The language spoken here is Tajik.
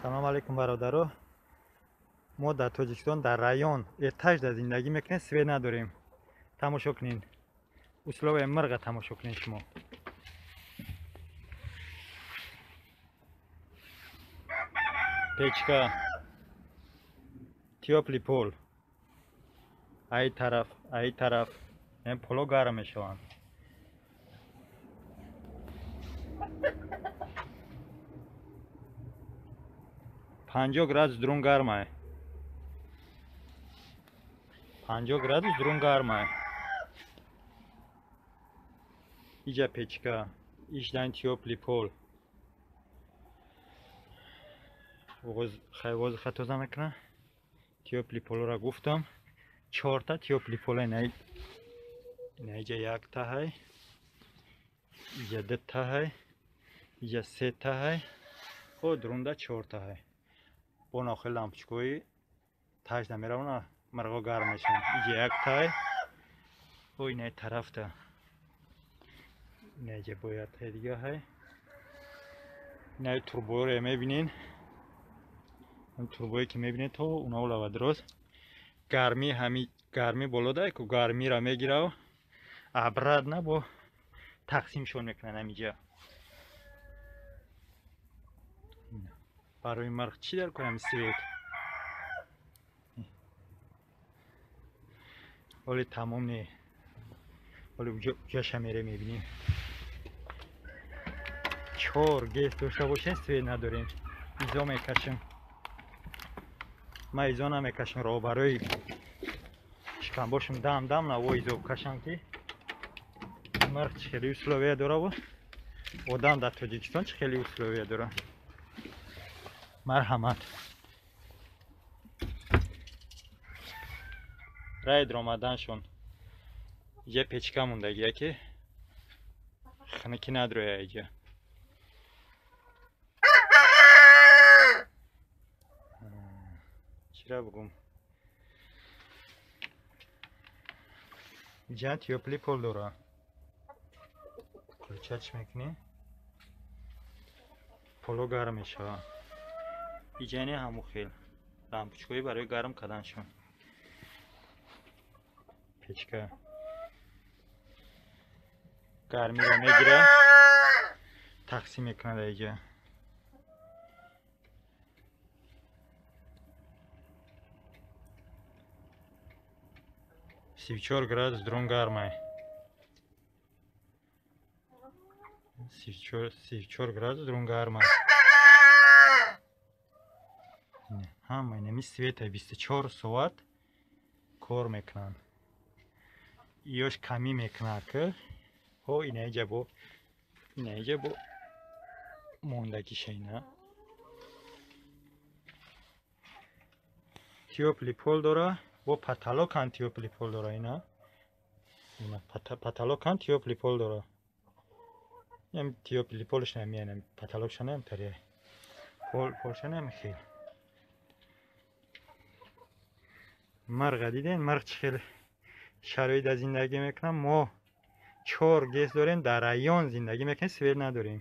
Салом алейкум, бародаро. Мо дар Тоҷикистон дар район этажда зиндагӣ мекунем, свет надорем. Тамошо кунед. Условияи мирға тамошо кунед шумо. Печка, тёплый пол. Ай тараф, ай тараф. Ин поло гарм мешаванд. 50 градус дурун гармай. 50 градус дурун гармай. Иҷа печка, ишдан тёплый пол. Хай воздуха тоза мекунам. Тёплый полро гуфтам. Чорта тёплый пол инаиҷа якта ҳай, иҷа дута ҳай, иҷа сета ҳай, хо дурунда чорта ҳай. Бо нохи лампочкаҳои тажда меравона, мирғо гарм мешаванд. Иҷа яктай, бо инаи тарафта. Инаиҷа бо яктай дига ҳай. Инаи турборо мебинен. Ин турбое ки мебинед то унао лава дроз. Гармӣ ҳами гармӣ боло дай ку гармиро мегирав. Обратно бо тақсимшон мекунанд ҳамиҷа. Барои мирғ чӣ дар кунам свет? Ҳоли тамом не. Ҳоли уҷаша мере мебинем. 4 ГЭС дошта бошем, свет надорем. Изо мекашем. Ман изо намекашам, роҳ барои шикамбошам дам дам наво изо кашам ки мирғ чӣ хеле условия дора, одам дар Тоҷикистон чӣ хеле условия дора. Марҳамат. Рай даромаданшон иҷа печка мондагия ки хунукӣ надроя иҷа. Чира бугум? Иҷа тёплый пол дора. Ключа чӣ мекунӣ? Поло гарм мешавад. Иҷа не ҳамун хел лампочкаҳои барои гарм карданшон. Печка гармиро мегира, тақсим мекунад иҷа. 34 градус дурун гармай. 34 градус дурун гармай. Ҳама инами света 24 соат кор мекунанд. Иёш камӣ мекунад ки ҳо инаиҷа бо инаиҷа бо мондагиша ина. Тёплый пол дора, бо потолок ҳам тёплый пол дора ина. Ина потолок ҳам тёплый пол дора. Ям тёплый полш намеянам, потолокша нам таре. Пол полша нам хел. Мирға диден, мирғ чӣ хел шароит дар зиндагӣ мекунам. Мо 4 ГЭС дорем, дар район зиндагӣ мекунем, свет надорем.